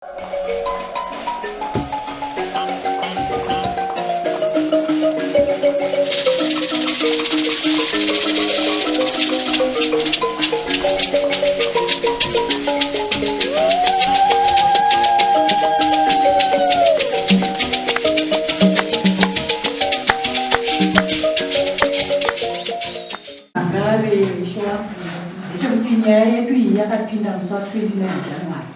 Ngave shuwa ndechekuti nyaya yedu iyi yakapinda musi wa 29 January.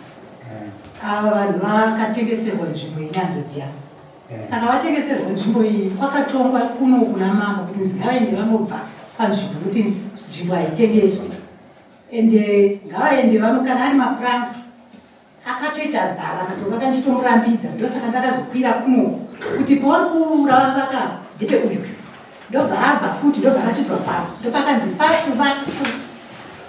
Ava vanhu vakatengeserwa nzvimbo yenyando dziya. Saka vatengeserwa nzvimbo iyi kwakatongwa kuno kuna mambo kuti ngavaende vanobva panzvimbo nekuti nzvimbo haitengeswi. Ende ngavaende vano kana ari mapuranga akatoita bhara akatovaka ndichitomurambidza ndosaka ndakazokwira kuno kuti pauri kuravaka ndepeuyu ndobva abva futi ndobva aratidzwa pano ndopakanzi fast vak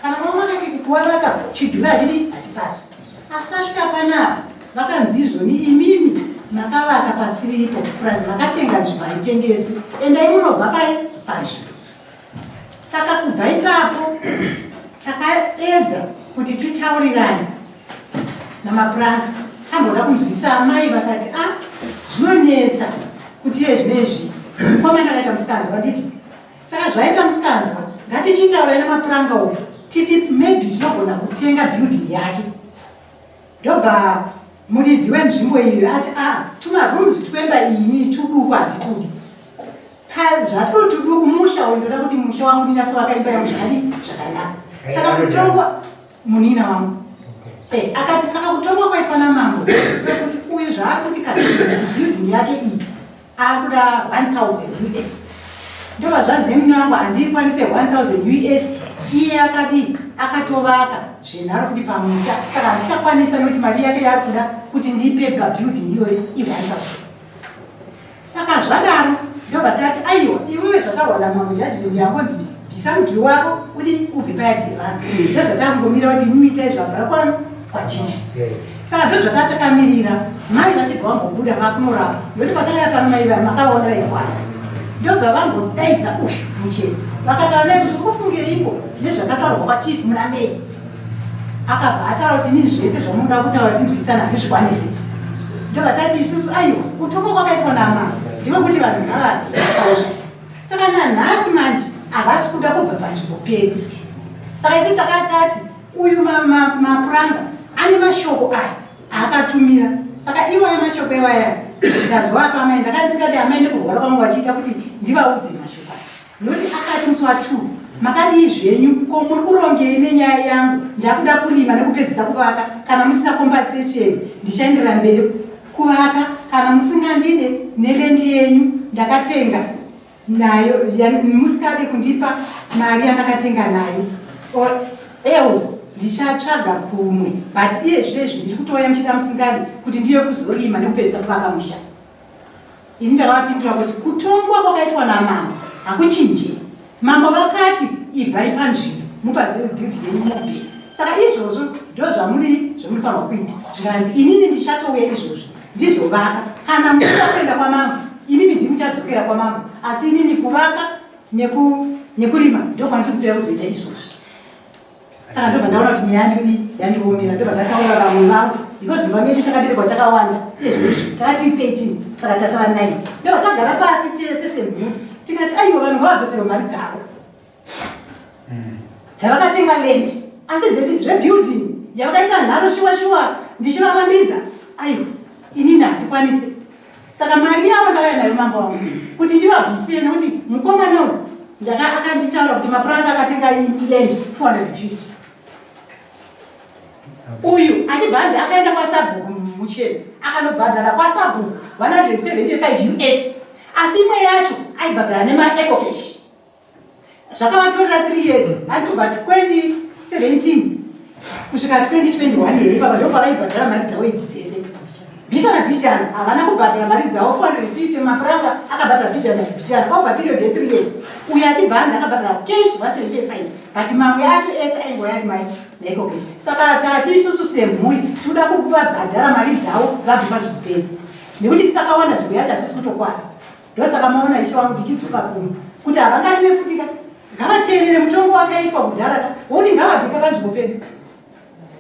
kana mavakakikuwavaka chidhura achidi hachipaswi asi tasvika panapa vakanzi izvoni imimi makavaka pasiripo plus makatenga nzvimbo haitengeswi endai munobva pai panzvimbo Saka kubva ipapo takaedza kuti titaurirane namapuranga tamboda kunzwisisa amai vakati a ah, zvinonetsa kuti iye zvinezvi mukomana akaita musikanzwa titi saka zvaita musikanzwa ngatichitaurai namapuranga uku titi maybe tinogona kutenga building yake Ndobva muridzi wenzvimbo iyo ati a ah, tumarooms twemba iyi tuduku handitudi zvaturi tuduku musha uyu ndoda kuti musha wangu ndinyatsovaka imba yangu zvakadii zvakanaka saka kutongwa munina wangu eh, akati saka kutongwa kwaitwa namambo kwekuti uyu zvaari kuti kabuilding yake iyi akuda 1000 us ndobva zvanzi nemune wangu handikwanise 1000 us iye akadii akatovaka zvenharo futi pamusha saka handichakwanisa nekuti mari yake yaari kuda kuti ndipe pabuilding iyoyo i1000 saka zvadaro ndobva tati aiwa iwewe zvataurwa namambo judgment yangonzi bvisa mudhuri wako udi ubve payadhi yevanhu ndozvatangomira kuti imimi itai zvabva kwanu kwachief saka ndozvatatakamirira mai vachibva vambobuda vakunorapa ndokuti patakaya pano mai vaya makavaona vairwara ndobva vambodaidza uyu mucheni vakataura naye kuti ukufungireiko nezvakataurwa kwachief muna mei akabva ataura kuti inini zvese zvamunoda kutaura tinzwisisana handizvikwanisi ndobva tati isusu aiwa kutongwa kwakaitwa namambo ndiko kuti vanhu ngavabve saka nanhasi manje havasi kuda kubva panzvimbo pedu saka isi takatati uyu mapuranga ane mashoko aya aakatumira saka iwaya mashoko iwaya ndazovapa amai ndakandisingadi amai nekurwara kwangu vachiita kuti ndivaudze mashoko aya nokuti akati musi wa two makadii zvenyu ko muri kurongei nenyaya yangu ndakuda kurima nekupedzisa kuvaka kana musina compensation ndichaenderera mberi kuvaka kana musingandide nelendi yenyu ndakatenga nayo musingade kundipa mari yandakatenga nayo or else ndichatsvaga kumwe but iye zvezvi ndiri kutouya muchida musingade kuti ndiye kuzorima nekupedzisa kuvaka musha ini ndakavapindura kuti kutongwa kwakaitwa namambo hakuchinje mambo vakati ibvai panzvimbo mupazive build yenyu mubve saka izvozvo ndo zvamuri zvamunofanirwa kuita zvikanzi inini ndichatouya izvozvo ndizovaka kana muchida kuenda kwamambo imimi ndimuchadzokera kwamambo asi inini kuvaka nekurima ndokwandiri kutoya kuzoita izvozvi saka ndobva ndaona kuti nyaya yandikudi yandiomera ndobva ndataura vamwe vangu because mumba medu takaberekwa takawanda izvozvi takati 13 saka tasara 9 ndobva tagara pasi tese semhuri tikati aiwa vanhu ngavadzoserwe mari dzavo dzavakatenga land asi dzeti zvebuilding yavakaita nharo shuwa shuwa ndichivarambidza aiwa inini handikwanise saka mari yavo ndakauya nayo mambo wangu kuti ndivabvisire nekuti mukomana uyu ndaka akanditaura kuti mapuranga akatenga land 450 uyu achibva anzi akaenda kwasabhuku mucheni akanobhadhara kwasabhuku 175 us asi imwe yacho aibhadhara nemaecocash zvakavatorera 3 years hanzi kubva 2017 kusvika 2021 here ipapa ndo pavaibhadhara mari dzavo idzi dzese bhichana bhichana havana kubhadhara mari dzavo 450 mafuranga akabhadhara bhichana bhichana over period ye 3 years uyo achibva hanzi akabhadhara cash 175 but mamwe acho ese aingoya ari mai maiko cash saka tati isusu semhuri tinoda kuvabhadhara mari dzavo vabve pazvipeni nekuti tisakawanda nzvimbo yacho hatisi kutokwana Ndosaka maona ishe wangu tichidzoka kuno kuti havangarime futi ka ngavateerere mutongo wakaitwa kudhara ka wokuti ngavabvika panzvimbo pedu.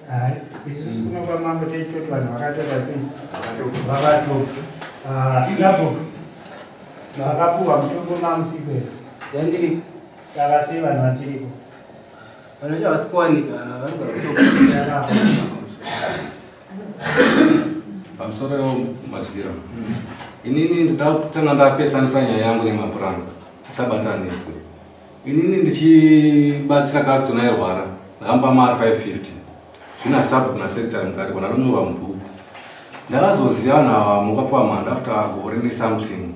Hayi, isusu kuno kwamambo teitoti vanhu vakatora sei vakatobva. Ah, sabhuku vakapuhwa mutombo mamusiku here? Ndandiri. Saka sei vanhu vachiripo? Vanhu vacho havasi kuwanika, vanogara kutoka. Pamusoro madyira. Inini ndida kutanga ndapesanisa nyaya yangu nemapuranga. Tisabatanidzwe. Inini ndichibatsira Carlton airwara ndakamupa mari 550 zvina sabhuku nasekretary mukati kona ronyorwa mubhuku. Ndakazoziva vanhu ava mukapuwa mhando after gore nesomething.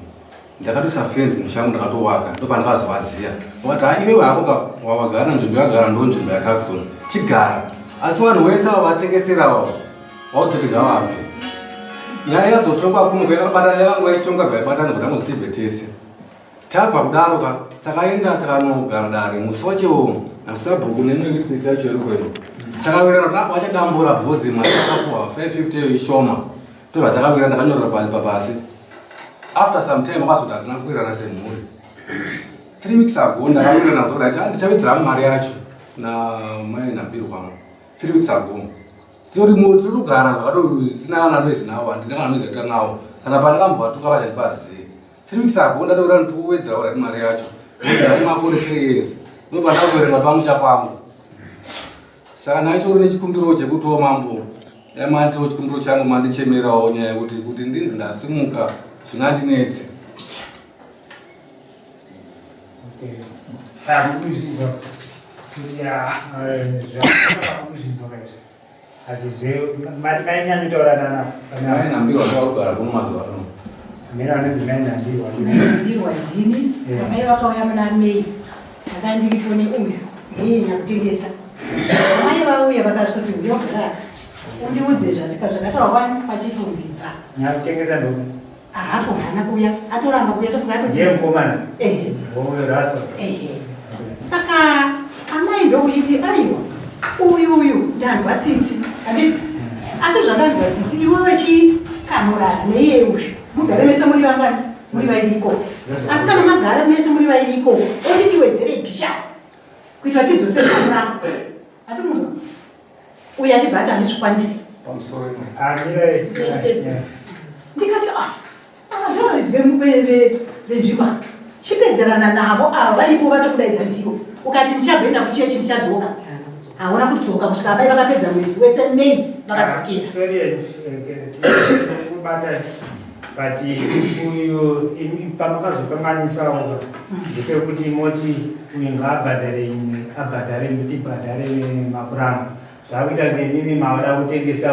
Ndakatoisa fenzi mushango ndakatowaka ndopandakazovaziva. Vakati ha iwewe hako ka wawagara nzvimbo yakagara ndo nzvimbo yaCarlton chigara. Asi vanhu wese ava vatengesera ava vautoti ngavabve. Nyaya yazotongwa kuno yakabatana yakangova ichitonga bva yabatana kuti angozitibve tese. Tabva kudaro ka takaenda takanogara dare musi wacho nasabhuku nemwe witness yacho iri kwedu. Takawirirana kuti ah, wachadambura because mari yakapuwa 550 iyo ishoma. Tobva takawirirana ndakanyorera pali papasi. After some time wakazoti hatina kuwirirana semhuri. 3 weeks ago ndakawirirana kuti right ah, ndichawedzera mari yacho na mai nabirwamo. 3 weeks ago. Tiri tiri kugara zvakatosina kana noise nawo handina kana noise yakaita nawo. Kana pandakambovatuka vachandipazive. 3 weeks ago ndatoura ndikuwedzera ura mari yacho ndari makore 3 years ndobva ndakuverenga pamusha pangu saka ndaitori nechikumbiro chekutiwo mambo dai manditiwo chikumbiro changu mandichemerawo nyaya yekuti kuti ndinzi ndasimuka zvingandinetse. Okay. Takuzvinzwa kuti zvakuzvinzwa kaizvo. Hatizivi mati mainyanyotaura nana Mai Nambirwa ndakugara kuno mazuva ano. Mira anonzi mai Nambirwa. Nambirwa ndini. Amai vakauya muna May. Ndanga ndiripo neuyu. Ndiye nyakutengesa. Amai vauya vakasvika kuti uyo gara. Undiudze zvatika zvakataurwa kwani pachifunzi bva. Nyakutengesa ndo. Ahapo haana kuuya. Atoramba kuuya tofunga atoti. Ndiye mukomana. Ehe. Oyo rasta. Ehe. Saka amai ndokuchiti aiwa uyu uyu ndanzwa tsitsi handiti asi zvandanzwa tsitsi iwewe chikamurara neiye uyu mugare mese muri vangani muri vairi ikoko asi kana magara mese muri vairi ikoko ochiti wedzerei bhisha kuitira tidzose muramba atimunzwa uyu achibva ati handizvikwanisi Pamusoro imwe. Ndipedze. Ndikati ah ava ndavaridzi venzvimbo ava chipedzerana navo ava varipo vatokudaidza ndivo ukati ndichamboenda kuchechi ndichadzoka hauna kudzoka kusvika amai vakapedza mwedzi wese May vakadzokera. Sorry, kubata but uyu imi pamakazokanganisawo ndepekuti moti uyu ngaabhadhare imwe abhadhare tibhadhare mapuranga zvakuita kunge imimi mavada kutengesa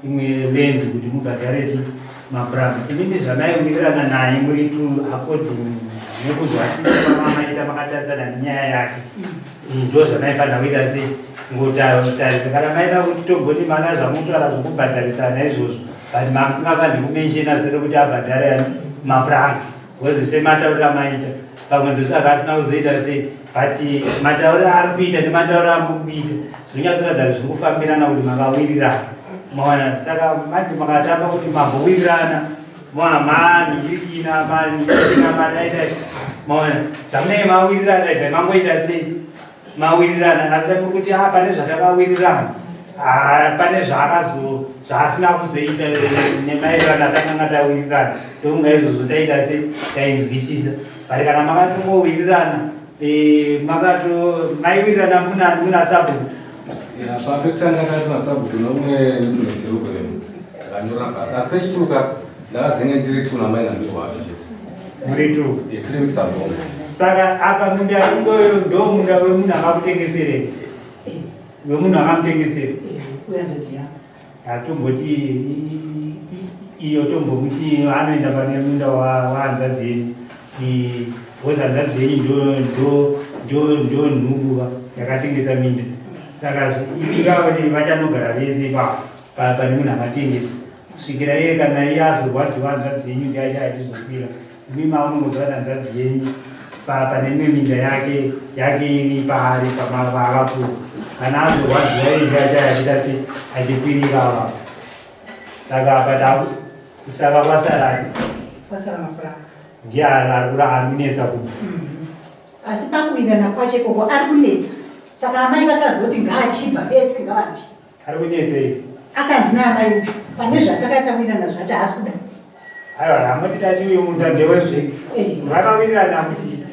imwe land kuti mubhadhare chi mapuranga imimi zvamaiwirirana naye muri two according nekuzwatsisa kwamamaita makatarisana nenyaya yake ndo zvamaifanira kuita sei ngotarisa kana maida kuti tomboti mana zvamutaura zvokubhadharisana izvozvo but mamusingafaniri kumenshena zita rekuti abhadhare mapuranga because sematauriro amaita pamwe ndosaka asina kuzoita sei but matauriro aari kuita nematauriro amuri kuita zvinonyatsoratidza kuti zviri kufambirana kuti makawirirana maona saka manje makatamba kuti mambowirirana manhingirikina manhingirikina manaita maona zvamunenge mawirirana ibva mangoita sei mawirirana asi muri kuti ah pane zvatakawirirana ah, pane zvaakazo zvaasina kuzoita nemaererano atakanga tawirirana ndokunga izvozvo taita se tainzwisisa but kana makatongowirirana eh, makato maiwirirana muna muna sabhuku Ya, pekutanga ndakati nasabhuku nomwe witness yerukwenu takanyora pasi asi pechituka ndakazenge ndiri two namai Nambirwa wacho chete. Muri two. Yeah, 3 weeks ago. Saka apa munda ingoyo ndo munda wemunhu akakutengeserei wemunhu akamutengesera uyanzvadzi yangu hatomboti iyo tombomuti anoenda pane munda wahanzvadzi yenyu because hanzvadzi yenyu ndo nhubu yakatengesa minda saka ingava kuti vachanogara vese ipapo pane munhu akatengesa kusvikira iye kana iye azorwadziwa hanzvadzi yenyu ndiye acha achizokwira imi maunongoziva kuti hanzvadzi yenyu pane imwe minda yake yake iri paari paakapuwa kana azorwadziwa iye ndiye acha achiita se achikwirira ava saka apa takusaka kwasarani kwasara mapuranga ndiye ari kunetsa kubva asi pakuwirirana kwacho ikoko ari kunetsa saka amai vakazoti ngaachibva vese ngavabve. Ari kunetsei? Akanzi naamai uyu pane zvatakatawirirana zvacho haasi kuda. Aiwa, hamoti tati uyu munda ndewezve. Vakawirirana kuti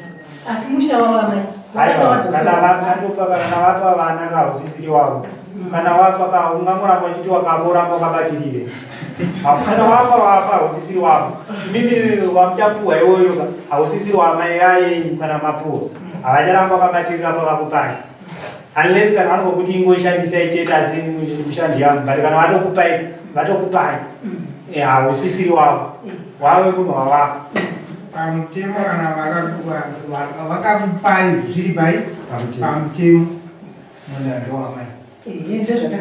Asi musha wavo amai. Aiwa, kana vatopa kana vapa vana kausisiri wavo. Kana wapa ka ungamuramba uchiti wakapa uramba wakabatirire. Kana wapa wapa hausisiri wavo. Mimi wamuchapuwa iwoyo ka hausisiri wamai ayenyu kana mapuwa. Havacharamba wakabatirira pavakupai. Unless kana vanongokuti ingoshandisai chete asi mushandi yangu but kana vatokupai vatokupai. Hausisiri wavo. Wave munhu wavapa. Pamutemo kana vakakupai zviri pai pamutemo munda ndowamai.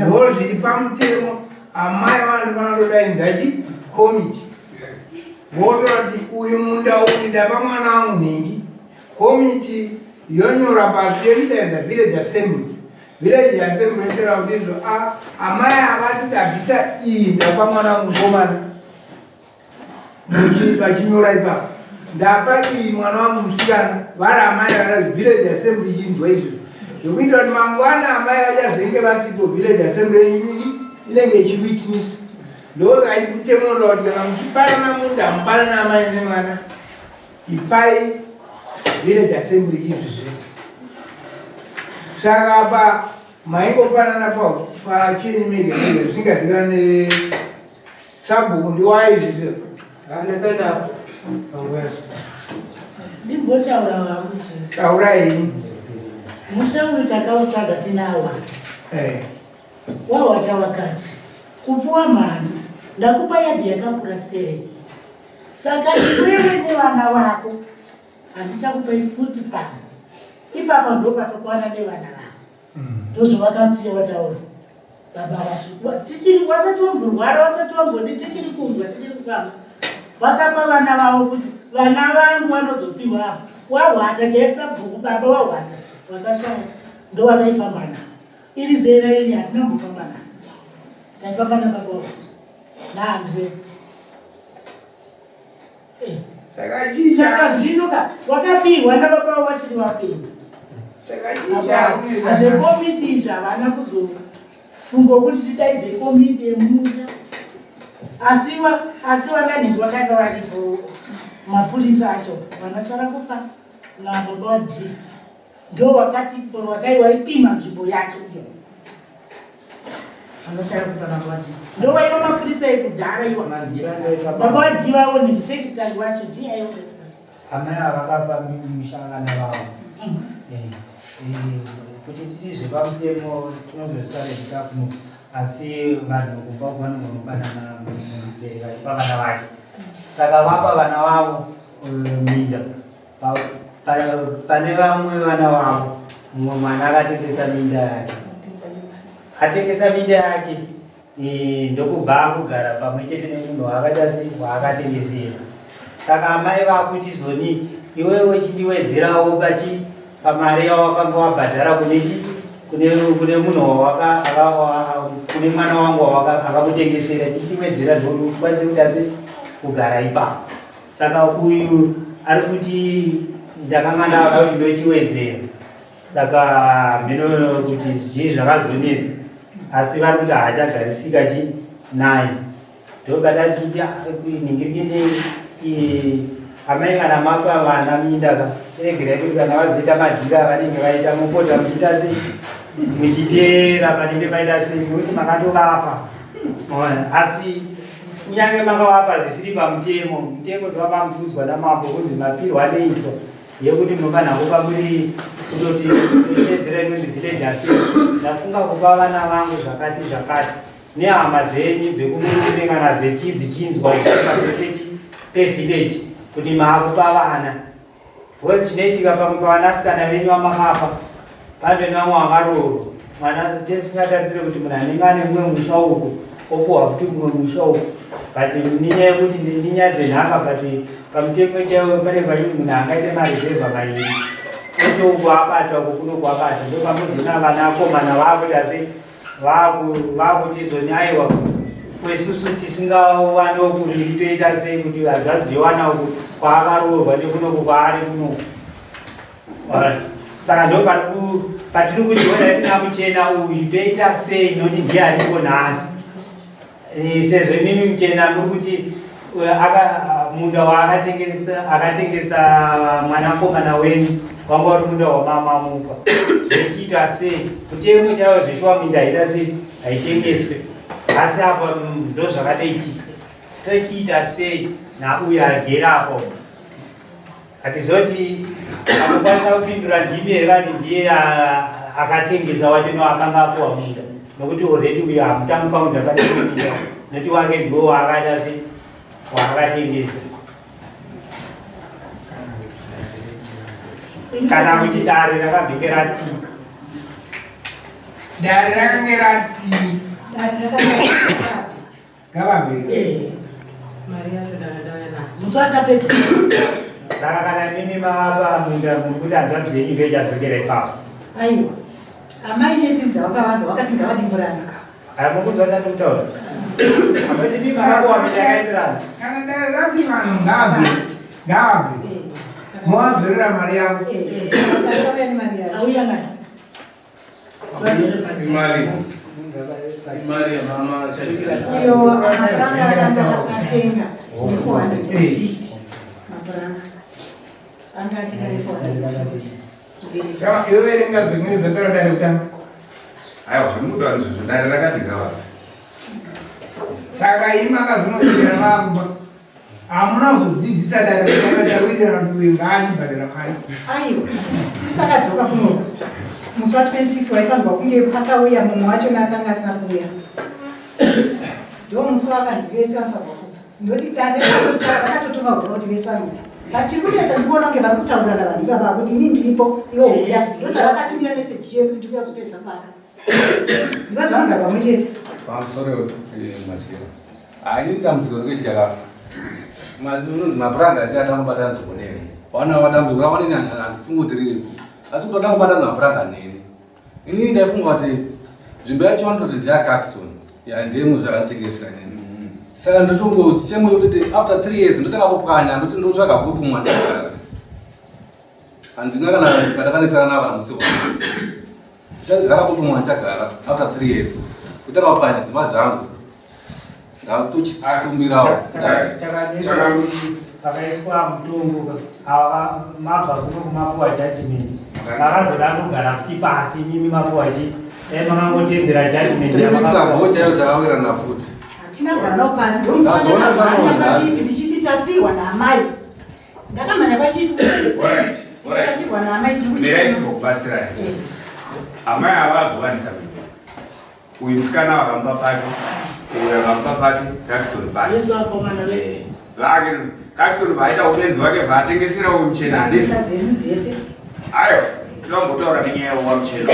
Ndo zviri pamutemo amai vanhu vanotodaidza chi komiti votora kuti uyu munda uyu ndapa mwana wangu nhingi. Komiti yonyora pasi yochidaidza village assembly. Village assembly yotaura kuti izvo amai avati ndabvisa iyi ndapa mwana wangu mukomana. Vachinyora ipapo ndapa iyi mwana wangu musikana vari amai vana village assembly ichinzwa izvo zvekuita kuti mangwana amai vachazenge vasipo village assembly inenge ichiwitness. Ndosaka mutemo unoda kuti kana muchipanana munda mupanana amai nemwana ipai village assembly izvizve. Saka apa maingopanana pachenyu mega mega zvisingazikanwe sabhuku ndiwaizvizve. Ndimbotaura wangu. Taurai. Musha uyu takautsvaga tinawa. Wawata wakati kupuwa mhani ndakupa yadhi yakakura stereki. Saka iwewe nevana vako handichakupai futi pano. Ipapa ndo patokwana nevana vako. Ndozvavakasiya vataura. Baba vacho tichiri wasati wamborwara wasati wambodi tichiri kunzwa tichiri kufamba. Vakapa vana vavo kuti vana vangu vanozopiwa apa. Wahwata chaisabhuku baba wahwata vakashaya ndo wataifamba navo. Iri zera iri hatina kumbofamba navo. Taifamba nababa wahwata naAndre. Saka zvino ka wakapihwa nababa vavo vachiri vapenyu. Zvekomiti izvi havana kuzofunga kuti tidaidze komiti yemusha. Asi vananhingi vakanga varipo mapurisa acho vanaCharakupa nababa vaD ndo wakati waipima nzvimbo yacho iyo. VanaCharakupa nababa vaD ndo vaiva mapurisa ekudhara iwa. Baba vaD vavo ndisekretary wacho ndiye aiva secretary. Amai ava vakapa misha vana vavo. Kuti titi zvepamutemo tinozozvitaura kuno asi vanhu kubva kuvanongonopanana mubereki achipa vana vake. Saka vapa vana vavo minda pane vamwe vana vavo mumwe mwana akatengesa minda yake. Atengesa minda yake ndokubva akugara pamwe chete nemunhu waakatengesera. Saka amai vakuti zoni iwewe chindiwedzerawo pachi pamari yawakanga wabhadhara kune kune munhu kune mwana wangu akakutengesera chindiwedzera zvekuti ukwanise kuita sei kugara ipapo. Saka uyu ari kuti ndakanga ndava kuti ndochiwedzera. Saka mheno kuti zvii zvakazonetsa asi vari kuti haachagarisika chi naye. Ndobata ningirikine amai kana mapa vana minda ka chiregerai kuti kana vazoita madhira vanenge vaita mupota muchiita sei muchiteera panenge paita sei nekuti makatovapa. Asi kunyange makavapa zvisiri pamutemo, mutemo ndowamamutudzwa namambo kunzi mapirwa anoitwa yekuti munofanira kupa muri kutoti toshedzera inonzi village assembly. Ndafunga kupa vana vangu zvakati zvakati nehama dzenyu dzekumurume kana dzechii dzichinzwa pevillage kuti maakupa vana. Because chinoitika pamwe pavanasikana venyu vamakapa pane vamwe vakaroorwa mwana tisingatarisire kuti munhu anenge ane mumwe musha uku opuhwa futi mumwe musha uku but nenyaya yekuti nenyaya dzenhaka but pamutemo chaiwo pane pachiti munhu angaite mareserva mairi otouku abata uku kunoku abata ndopamuzoona vana akomana vaakuita sei vakuti izoni aiwa kwesusu tisingawani kuviri toita sei kuti hanzvadzi yowana uku kwaakaroorwa nekunoku kwaari kunoku. Saka ndo pari Patiri kuti ona tina muchena uyu toita sei nokuti ndiye aripo nhasi. Sezvo imimi muchena muri kuti munda waakatengesa akatengesa mwanakomana wenyu wanga uri munda wamamamupa, zvechiita sei mutemo chaiwo? Zveshuwa minda haita sei, haitengeswe, asi apa ndo zvakatoitika. Tochiita sei nauyo agere apo? Hatizoti anokwanisa kupindura ndimi here kati ndiye akatengesa wacho no akanga apuwa munda, nokuti already uyo hamuchamupa munda pane minda, nokuti wake ndiwo waakaita se waakatengesa, kana kuti dare rakabvike rati Dare rakange rati Dare rakanga ngavamberi. Musi watapedza. Saka kana imimi mavapa munda, muri kuti hanzvadzi yenyu ndoichadzokera ipapo? Aiwa, amai netsitsi dzavakavanza vakati ngavadimburana. Hamukunzwa ndandikutaura amati imi makapuwa minda yakaenderana. Kana dare rati vanhu ngavabve, ngavabve, movadzorera mari yavo. Akauya nemari yacho. Auya nayo. Imari yamama chaiyo. Uyo mapuranga akanga akatenga ne450, mapuranga anga atenga ne450. Yoverenga zvimwe zvataura dare kutanga. Aiwa, zvinoda izvozvo, dare rakati ngavabve. Saka imi makazonoswera vakuba, hamuna kuzodzidzisa dare kutanga tawirirana kuti uyu ngaachibhadhara mari. Aiwa, isi takadzoka kunoka musi wa26, waifanirwa kunge pakauya mumwe wachona akanga asina kuuya. Ndo musi wakanzi vese vanofanirwa kubva, ndoti dare rakatotonga kudhara kuti vese vanobva, but chiri kunetsa ndikuona kunge vari kutaurirana vanhu ivava kuti ini ndiripo, iwo uya. Ndosaka vakatumira meseji iyo yekuti ndikuya kuzopedzisa kuvaka, because vanogara pamwe chete. Pamusoro, matyira, haini dambudziko rikuitika ka unonzi mapuranga ati atangobatana nzvimbo neni, wana wadambudziko ravo neni handifungi kuti riripo, asi kuti watangobatana mapuranga neni, inini ndaifunga kuti nzvimbo yacho vanototi ndeyaCaxton, ndeyemwe zvakanditengesera neni. Saka ndotongo chemo chototi after 3 years ndotanga kupwanya, ndoti ndotsvaga kupi mumwe ndichagara. Handina kana pandakanetsana navo kana musi, ndichagara kupi mumwe ndichagara after 3 years kutanga kupwanya dzimba dzangu? Ndakutochikumbirawo. Chakanetsa kuti pakaiswa mutongo, ava mabva kuno kumapuwa judgment, vakazoda kugara futi pasi. Mimi mapuwa chi dai makangotedzera judgment. 3 weeks ago chaiyo takawirana futi. Hatina kugara navo pasi. Ndomusi Ndazoona wandakamhanya someone kwachifi ndichiti tafirwa naamai, ndakamhanya kwachifi. Alright. Tafirwa naamai, tiri Mirai. kuchema. Timbokubatsirai. Amai ava agovanisa minda, uyu musikana wakamupa pake, uyu akamupa pake, Caxton pake. Vese vakomana vese. Vake Caxton vaita ubenzi wake, vaatengesera uyu muchena, handiti? Tengesa dzedu dzese. Aiwa, tinombotaura nenyaya yewa muchena.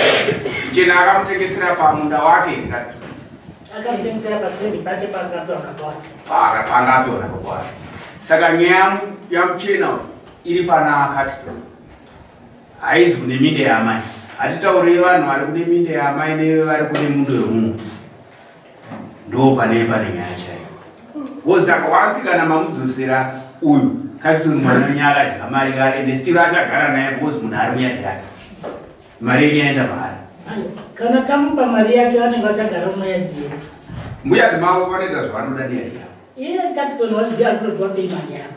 Muchena akamutengesera pamunda wake, Caxton? Akatengesera paseri pake pangapiwa baba wake. Pangapiwa nababa wake. Saka nyaya yamuchena uyu iri pana Caxton, haizi kune minda yaamai. Hatitaurei vanhu vari kune minda yaamai nevari kune mundo yomumwe, ndo pane nyaya chaiyo. Wozaka wansi kana mamudzosera uyu Caxton, mwana wenyu akadya mari kare, ende still achagara naye because munhu ari muyadhi yake, mari yenyu yaenda mahari. Aiwa, kana tamupa mari yake vanenge vachagara mumayadhi yedu. Muyadhi mavo vanoita zvavanoda neyadhi yavo. Iye Caxton waziva ari kutotiwa pei mari yavo.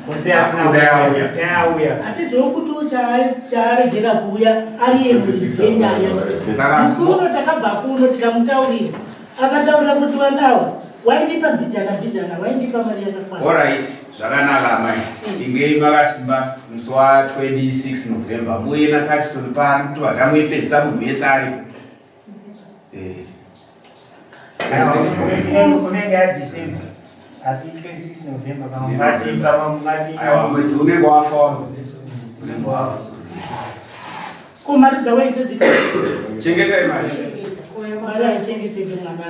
Kose asina Kudai auya. Kudai auya. Hatizivi kuti chaaregera kuuya ari yemuridzi yenyaya. Musi uno takabva kuno tikamutaurira, akataurira kuti vanawa waindipa mbijana mbijana, waindipa mari yakakwana. Alright, zvakanaka amai. Ingei makasimba musi wa26 November. Muye naCaxton pano kuti vakamuipedzisa munhu wese aripo. 26 November. Unenge yaDecember, asi 26 November pamwe mungati pamwe mungati. Aiwa, mwedzi unenge wafa, mwedzi unenge wafa. Ko mari dzavo idzodzi? Chengetai mari. Mari haichengeteki mwana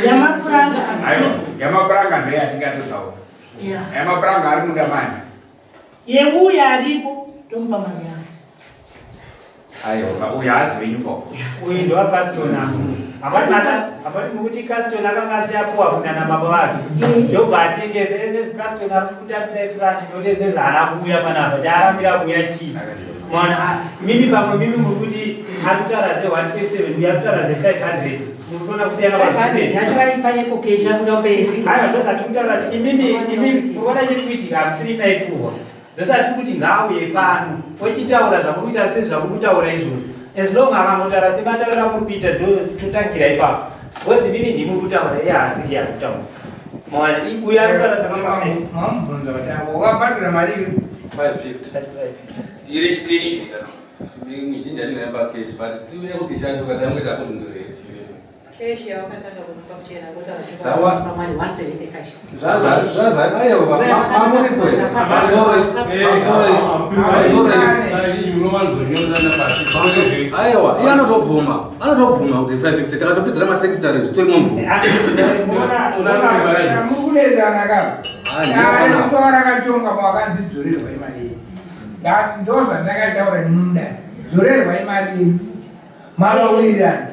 yamapuranga. Aiwa, yamapuranga ndeye yatingatotaura. Yamapuranga ari munda mani. Yeuya aripo tomupa mari yavo. Aiwa, uyu haazi wenyu ko. Uyu ndowaCaston. Apati mukuti Caston akanga asati apuwa kuna nababa vake, ndobva atengesa. Endesi Caston ari kutambisa ifront, ndotezezi haana kuuya panapa, chaarambira kuuya chii? Maona, mimi pamwe mimi muri kuti ari kutaura zve 1.7 uyu ari kutaura zve 500 muri kuona kusiyana 500 yacho vaipa yekokesha asingapezi. Aiwa, ndozvatiri kutaura kuti imimi imimi mukuona chiri kuitika hamusiri maipuhwa. Ndosati kuti ngaauye pano ochitaura zvamuri kuita sezvamuri kutaura izvozvo. As long akangotaura sematauriro amuri kuita ndo totangira ipapo. Because imimi ndimi muri kutaura iye haasiri iye ari kutaura. Maona, uyu ari kutaura takapa Mamubvunza kuti apo wakabhadhara mari ipi? 550. Iri chikeshi. Mizhinji yacho inaimba cash but ekukeshi yacho katangoita according to rate. Keshi yawakatanga kumupa kuchena kutaura Dzawa- chokwadi pamari 175. Zvazvaiwa mamuripo here? Aiwa, iye anotobvuma, anotobvuma kuti 550 takatopedzera masekretary zvitori mumbu. Mukunetsana ka. Ah, ndinoona. Dare rakachonga pawakanzi dzorerwa imari yenyu. Ndati ndozvandakataura nemundani. Dzorerwa imari yenyu. Makawirirana.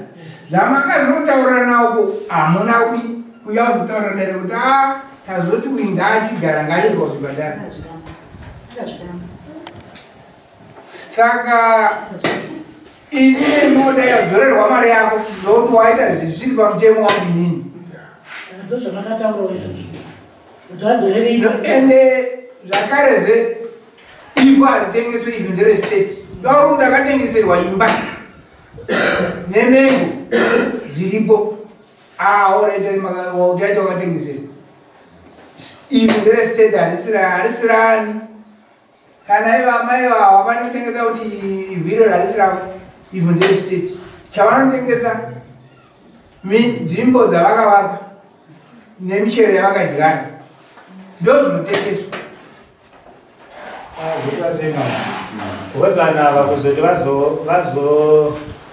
Zvamakazotaura nawo hamuna kuti kuya kutaura dare kuti a tazoti uyu ngaachigara ngaachirwa kuzvibhadhara. Saka ini nemota yadzorerwa mari yako ndokuti waita zvisiri pamutemo wangu inini. Ndozvamakataurawo izvozvo. Kuti vadzorere imari. Ende zvakarezve ivhu haritengeswe ivhu nderestate. Ndauri ndakatengeserwa imba nemengo dziripo. Ah, alright, waita wakatengeserwa. Ivhu nderestate harisirani. Kana ivo amai vavo vanotengesa kuti ivhu iro harisi ravo, ivhu nderestate. Chavanotengesa nzvimbo dzavakavaka nemichero yavakadyara ndozvinotengeswa. Because vanhu ava kuzoti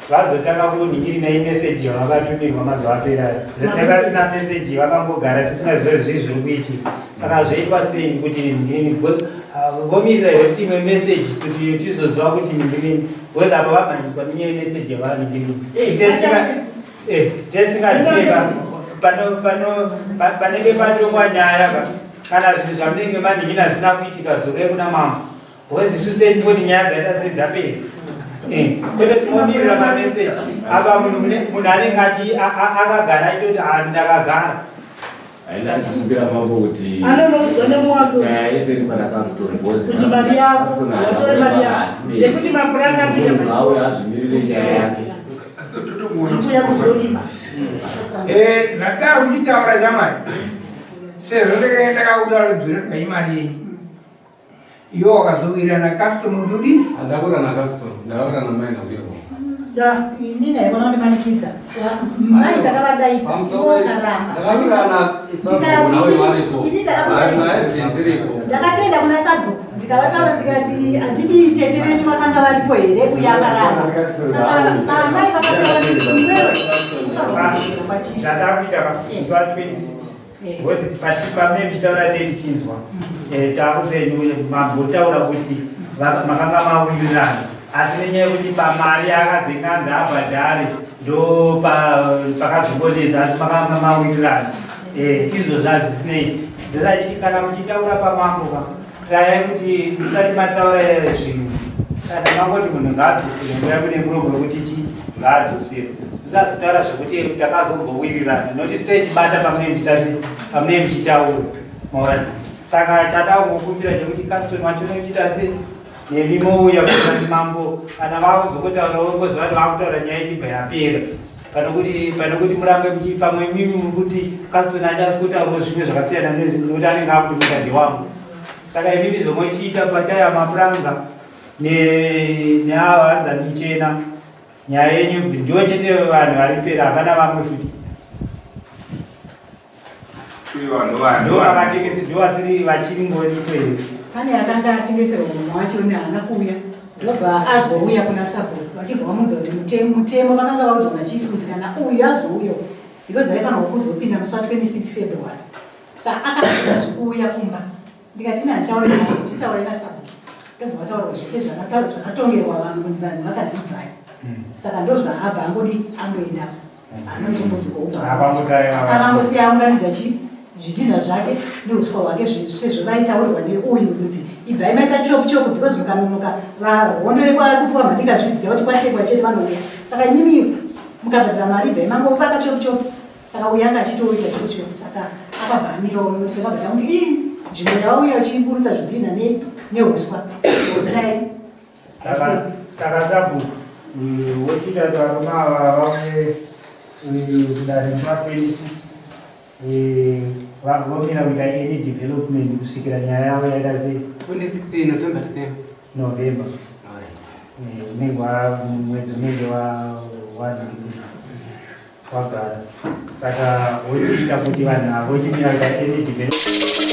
vazotanga kuningirina imeseji yavakatumirwa mazuva apera. Dai vasina meseji vakangogara tisina zviro zvii zviri kuitika. Saka zvoitwa sei kuti nhingirini because vomirira here kuti imwe meseji kuti tizoziva kuti nhingirini because apa vamhanyiswa nenyaya yemeseji yavanhingirini. Tisingazive panenge patongwa nyaya ka kana zvinhu zvamunenge manhingina zvisina kuitika dzokai kuna mambo. Because isusu teimboti nyaya dzaita sedzapera. Kwete tinomirira mameseji apa munhu anenge akagara aitoti ndakagara. Haina kukumbira mambo kuti Anonoudzwa nemuwake uyu. nyaya yese iri pana Kanston because Kuti mari yako, Kanston haana watore mari kureva yako. asi bedzi. Nekuti mapuranga apinda Munhu auya azvimirire nyaya yake. Tikuya kuzorima. Zvataa kuchitaura chamwari sezvo ndakaenda ndakakutaura kuti dzorerwa imari yenyu. Iwe wakazowirirana customer kuti udini? Handakura naCaston, ndakaura namai nakuyewo. Ini ndaikona kundimanikidza. Mai ndakavadaidza, ivo vakaramba. Ndakawirirana sabhuku nawe varipo. Ini ndakakudaidza. Maevidence iripo. Ndakatoenda kuna sabhuku ndikavataura ndikati handiti tete venyu vakanga varipo here uye akaramba. Saka amai vakataura kuti iwewe Zvatakuita musi wa 26 because pamene muchitaura tei tichinzwa takusenyu mambotaura kuti makanga mawirirana asi nenyaya yekuti pamari akazenganzi abhadhare ndo pakazongonetsa asi makanga mawirirana. Izvozvo hazvisinei. Ndosati kana muchitaura pamambo ka tayai kuti musati mataura zvinhu kana mangoti munhu ngaadzosere nguva kune muromo wekuti chi ngaadzosere musazotaura zvekuti takazombowirirana nokuti sitei bata pamune muchitaura. Maona? Saka chatakungokumbira chekuti Caston wacho unoita sei nemi mouya kuti mambo kana vakuzokotaura vongoziva kuti vakutaura nyaya ichibva yapera. Pane kuti murambe pamwe imimi muri kuti Caston achasi kutaurawo zvimwe zvakasiyana nezvimwe nekuti anenge akuti mukadzi wangu. Saka imimi zvomochiita pachaya mapuranga neava vanza michena nyaya yenyu ndiwo chete vanhu vari pera hapana vamwe futi. Ndo vakatengese ndo vasiri vachiri ngoripo here. Pane akanga atengeserwa mumwe wacho nehaana kuuya ndobva azouya kuna sabhuku vachibva vamuudza kuti mutemo vakanga vaudzwa nachief kunzi kana uyu azouya because aifanirwa kuzopinda musi wa 26 February. Saka akatadza zvekuuya kumba ndikati ine handitaure naye, chitaurai nasabhuku. Ndobva vataura zvese zvakatongerwa vanhu kunzi vanhu vakadzibvai. Saka ndozvaabva angodi angoenda. Anochimbodzwa Apa Asi akangosiya aunganidza zvidhinha zvake neuswa hwake sezvo vaitaurirwa neuyu kunzi Ibvai maita chop chop because mukanonoka vahondo yekwakufuwa mandingazviziva kuti kwatekwa chete vanouya. Saka imimi mukabhadhara mari ibvai mangopaka chop chop. Saka uyu anga achitouita chop chop saka akabva amirawo nokuti takabva tamuti ii nzvimbo yavauya uchiburutsa zvidhinha nehuswa otai. Saka sabhuku wochiita kuti varume ava vauye kudare muna 26 vomira kuita any development kusvikira nyaya yavo yaita sei? 2016 November, December. November. Unenge mwedzi unenge wagara, saka wochiita kuti vanhu ava vochimira kuita any development.